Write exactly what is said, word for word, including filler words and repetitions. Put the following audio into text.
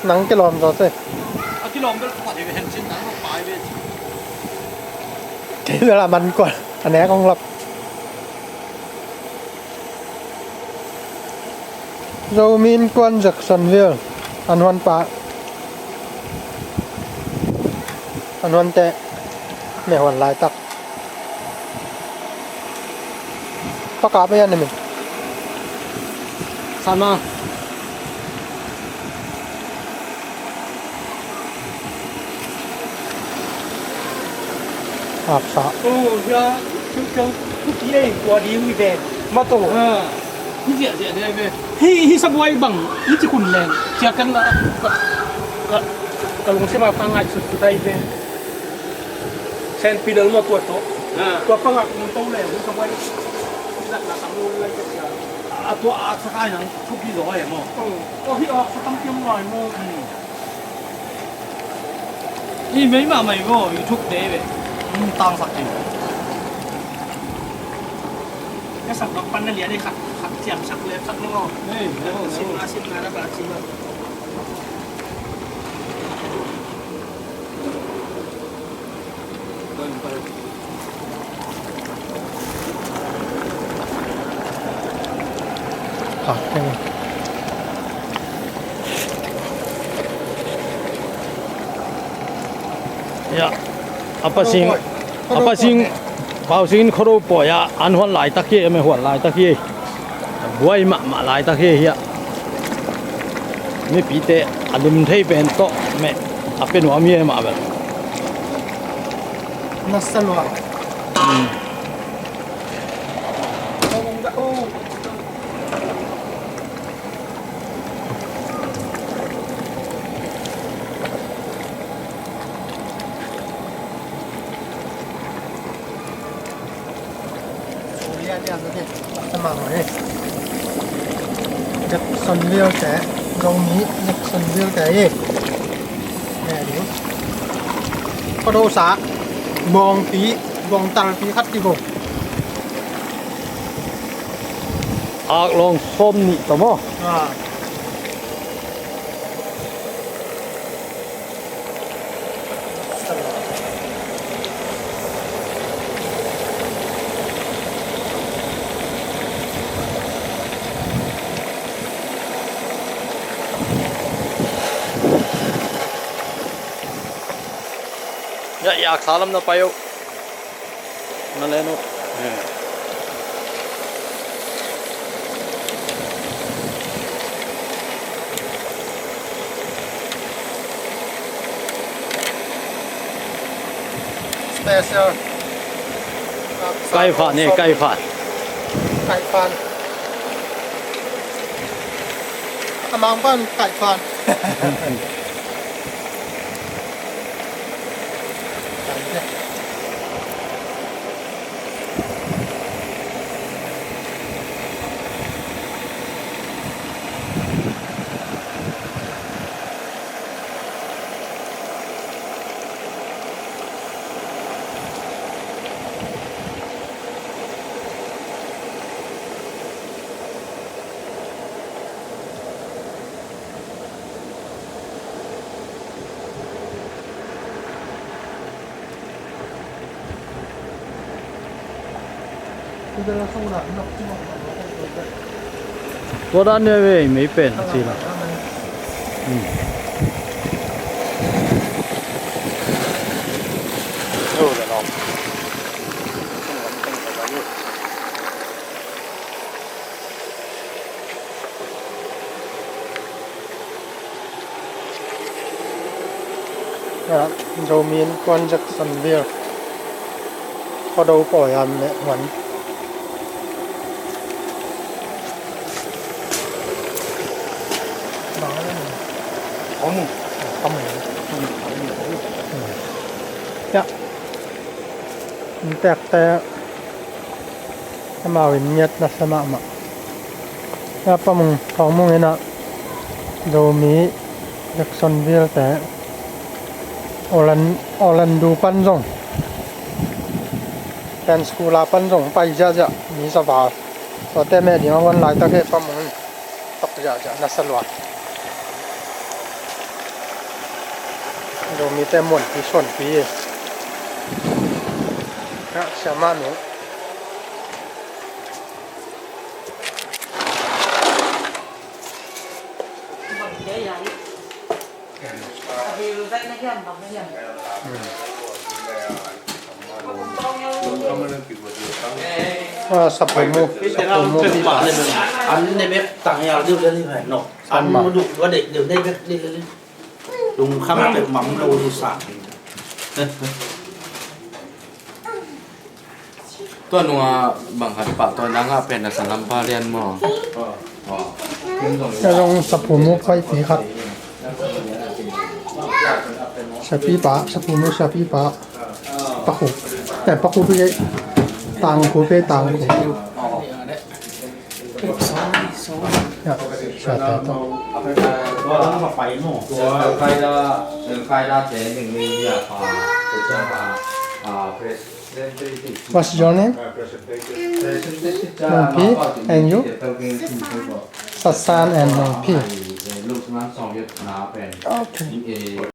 Nang kilawm zaw se. A kilawm bel phat hi ve, hen cin nang lo pai ve. Kei bel a man kuan a nek hong lap. Zomi Innkuan Jacksonville. An huan pa. An huan te. Meh huan laitak. Pakap ei a nemin. Sama. Aksa. Oh, ya, tu tu tu ki ei kua di wi ve. Ma to. Ha. Hi zia zia de ve. Hi hi sabuai bang. Hi ci kun leng. Cia kan la. Ka ka ka lungsim a ka ngai sut sut ai ve. Sen pidal ma tua to. Ha. Tua panga kung to le, kung to wai. La la tam lo lai ka sia. A tua a sa kai nang thupi zo ai mo. Oh, oh hi a sa tam kiam lai mo. Hmm. I mei ma mai mo, YouTube te ve. Hmm, tang sak ti. Ka sak dok pan na lia de khak, khak ciam sak lep sak lo. Nei, nei, nei. Sim na, sim na, na ba sim na. Ya, a pasing, a pasing, pausing khuado pawi ah an huan laitak hi, a meh huan laitak hi. Buai mahmah laitak hi hiah. Mipite a lim thei pen tawh meh a pe nuam hi mah bel. Nasa lua. Hmm. Jacksonville te, Zomi Jacksonville te hi. Khuado sa, bawngpi, bawngtalpi khat ti ko. Ak lawng sawm nih tawh maw? Ah. Ya, ya, salam na payo. Na le no. Special. Kai fan, eh, kai fan. Kai fan. Amang pan kai fan. Tua dan ne ve, mei pen a ci la. Zomi Innkuan Jacksonville. Khuado pawi an le huan. Ya. Inntekte amau in ngiat nasa mahmah. Hia Pa Mung, Thawng Mung in ah Zomi Jacksonville te Orlan-, Orlando pan zong, Pensacola pan zong pai ziahziah mi za val. Tuate meh ding a huan laitak hi Pa Mung in. Tok ziahziah nasa lua. Mite muanpi suanpi e. Ka siamah nu. Ah, sapu mu, sapu mu pi pa. An ne bek tang yal diu le ni hai no. An mu du wa de diu ne bek ni le ni. Lungkham pek mam lo ni sa. Tua nunga bang khat pah tua nanga pen a sanlam pa lian maw? Ka zong sapu mu pai pi khat. Sapi pa, sapu mu sapi pa. Pakhu. Eh, pakhu pi kei. Tangkhu pi, tangkhu. Ya, sa ta to. What's your name? Nongpi, and you? Sasan and Nongpi. Okay.